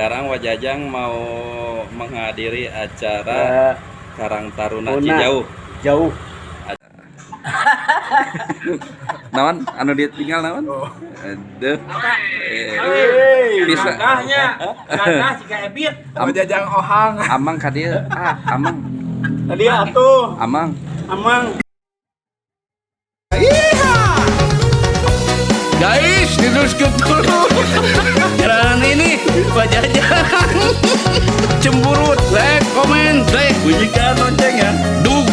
Sekarang Wajajang mau menghadiri acara Karang Taruna Cijauh. Jauh. Naon anu ditinggal naon? Aduh. Bisa. Gagahnya, gagah jika ebit. Wajajang ohang. Amang ka dieu. Ah, amang. Tadi atuh, Amang. amang. Guys, diteruskan dulu. Jalanan ini Wajajang cemburut, like, komen, like, Bunyikan lonceng ya. dug.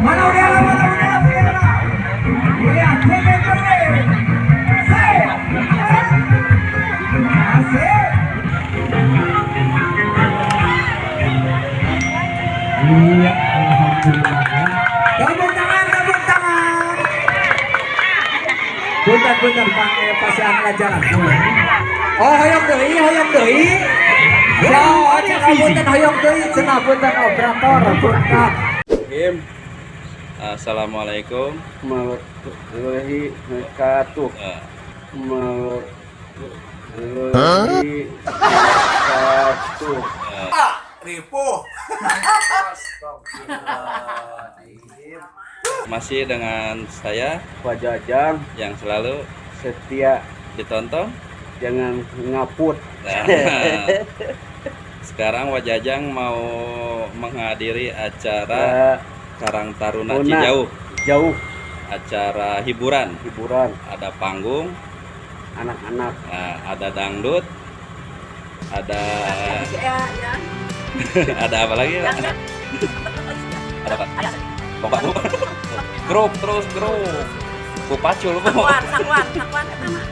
Mana udah lah, mana udah lah, udah lah. Iya, cek, cek, cek. Asik. Iya, alhamdulillah. Tepuk tangan, tepuk tangan. Punten, punten, Pak, pasihan jalan. Oh, hoyong deui, hoyong deui. So, cenah punten hoyong deui, cenah punten operator, punten. Game. Assalamualaikum. Warahmatullahi wabarakatuh. Warahmatullahi wabarakatuh. Ripuh. Masih dengan saya Wajajang yang selalu setia, ditonton. jangan ngaput. Nah, sekarang Wajajang mau menghadiri acara Karang Taruna Taruna. Cijauh, Jauh. Acara hiburan. Hiburan Ada panggung, anak-anak. nah, ada dangdut, ada ada apa lagi, Pak? Ada apa? Bapak Bu. Grup terus grup. Bu pacul, Bu. Sakwan, sakwan, sakwan eta mah.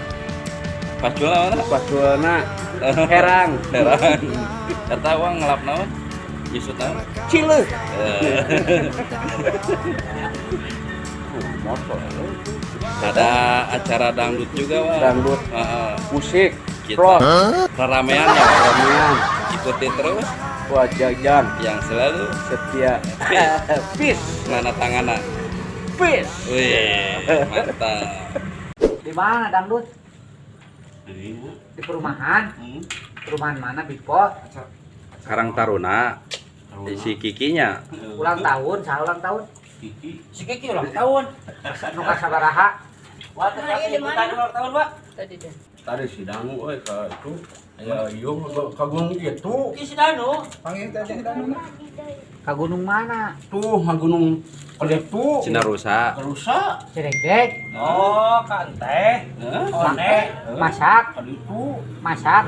Pacul mana? Paculna herang. Herang. Eta uang ngelap naon? Nyusut naon? Cileuh. Eh, Motor. Ada acara dangdut juga, Wak. Dangdut. Heeh. Musik. Kita Plot. ramean ya, Wak. Ramean. Ikuti terus Wajajang yang selalu setia. Peace. mana tangana. Peace. Wih, mantap. Di mana dangdut? Di perumahan. Perumahan mana, Bipo? Karang Taruna si Kikinya. Ulang tahun, saha ulang tahun? Si Kiki ulang tahun. Nu kasabaraha? Wah, tadi ikutan ulang tahun, Pak. Tadi deh. Tadi si Dangu euy ka itu. Aya ieu ka gunung itu. Ki si Danu. Panggil teh aja dan. Ka gunung mana? Tuh, ka gunung Kode tuh. Cinarusa. Rusa. Ciregdeg. Oh, ka enteh. One. Masak, Ka ditu. masak.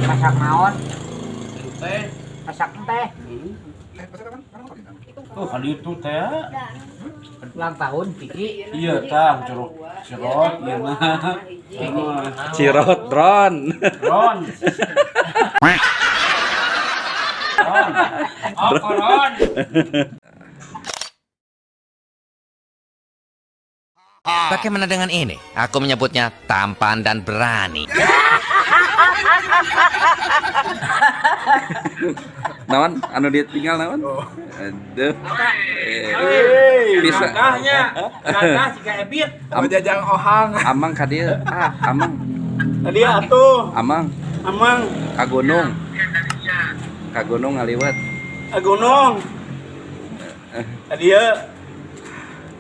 Masak naon? Teh. Masak teh. Tuh ka ditu teh. Ulang tahun Kiki. Iya tah, curug cirot ieu mah. Cirot drone. Ron. Ron. Oh, koron. Bagaimana dengan ini? Aku menyebutnya tampan dan berani. Naon anu ditinggal naon? Aduh. Bisa. Gagahnya, gagah jika ebit. Wajajang ohang. Amang ka dieu. Ah, amang. Tadi atuh, Amang amang. ka gunung. Ka gunung ngaliwat. Ka gunung. Tadi ya.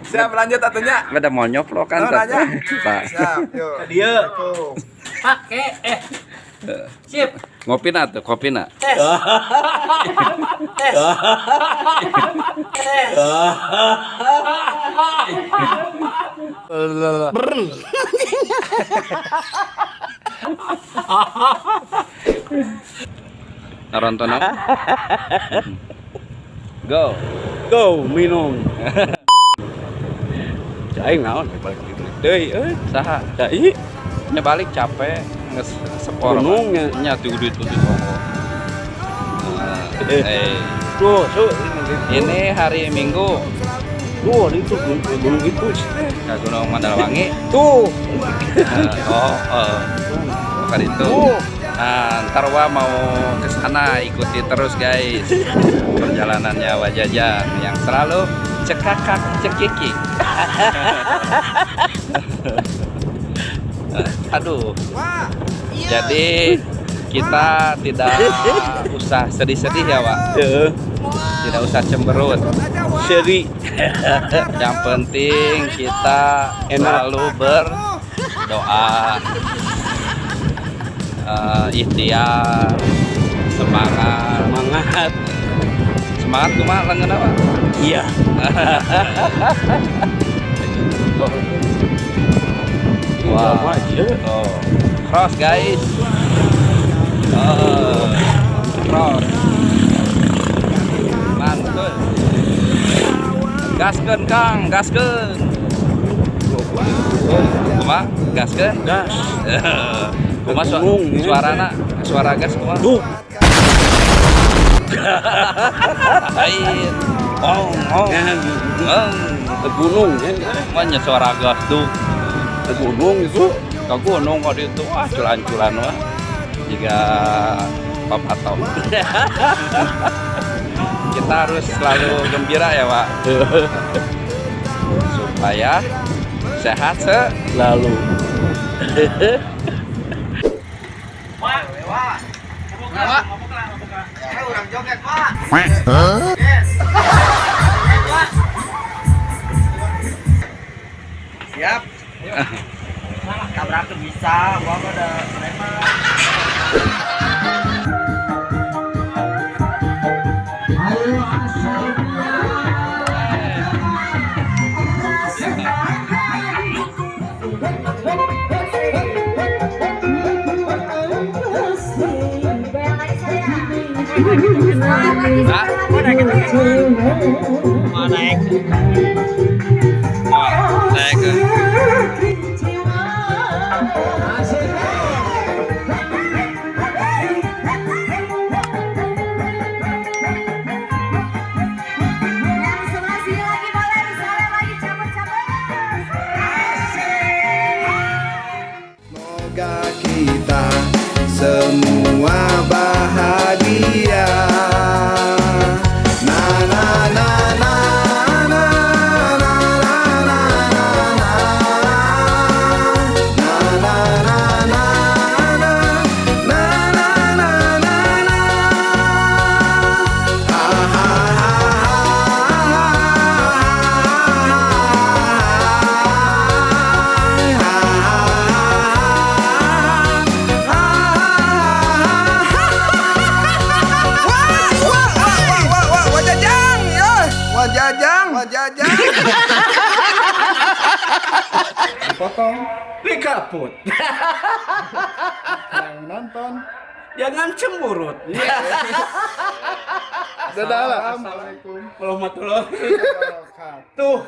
Siap lanjut atunya. Ada mau nyoplok kan? Oh, nanya. Pak. Siap, yuk. Tadi ya. Assalamualaikum. Pake Sip, Ngopi na tuh, kopi na. tes. Tes. Tes. Nonton apa? Go. Go minum. Aing naon balik balik deui euy. Saha? Cai Nya balik capek nges sepor. Gunungnya. Nya tuh duit tuh tonggo. Tuh, tuh Ini hari Minggu. Tuh, itu gunung itu. Ke Gunung Mandalawangi. Tuh. Oh, bukan itu. Nah, ntar Wa mau ke sana, ikuti terus guys perjalanannya Wa Jajang yang selalu cekakak cekikik. Aduh. Jadi kita tidak usah sedih-sedih ya, Wak. Tidak usah cemberut. Seri. Yang penting kita selalu berdoa, ikhtiar, semangat. Semangat. Semangat kumaha lengan apa? Iya. Wah. Oh. Cross guys. Oh. Cross. Mantul. Gaskeun Kang, gaskeun. Kumaha? Gaskeun? Gas. Kumaha suarana? Suara gas kumaha? Duh. Lain. Ong ong. Ong. Ke gunung ya. Mana suara gas tuh? Ke gunung itu. Ke gunung kok itu, wah culan-culan wah. Jika papatom. Kita harus selalu gembira ya, Pak. Supaya sehat Lalu. Siap. Tabrak tuh bisa, gua mah udah preman. Hah? Mau naik. Mau naik ke. Yang sebelah sini lagi boleh, misalnya lagi cabut-cabut. Semoga kita semua bahagia. Na na na na na na na na na na na na na na na na na na. Ha ha ha Wajajang ya, wajajang, wajajang. Potong. Dikaput. Yang nonton. Jangan cemberut. Dadah lah. Assalamualaikum. Warahmatullahi Wabarakatuh. Tuh.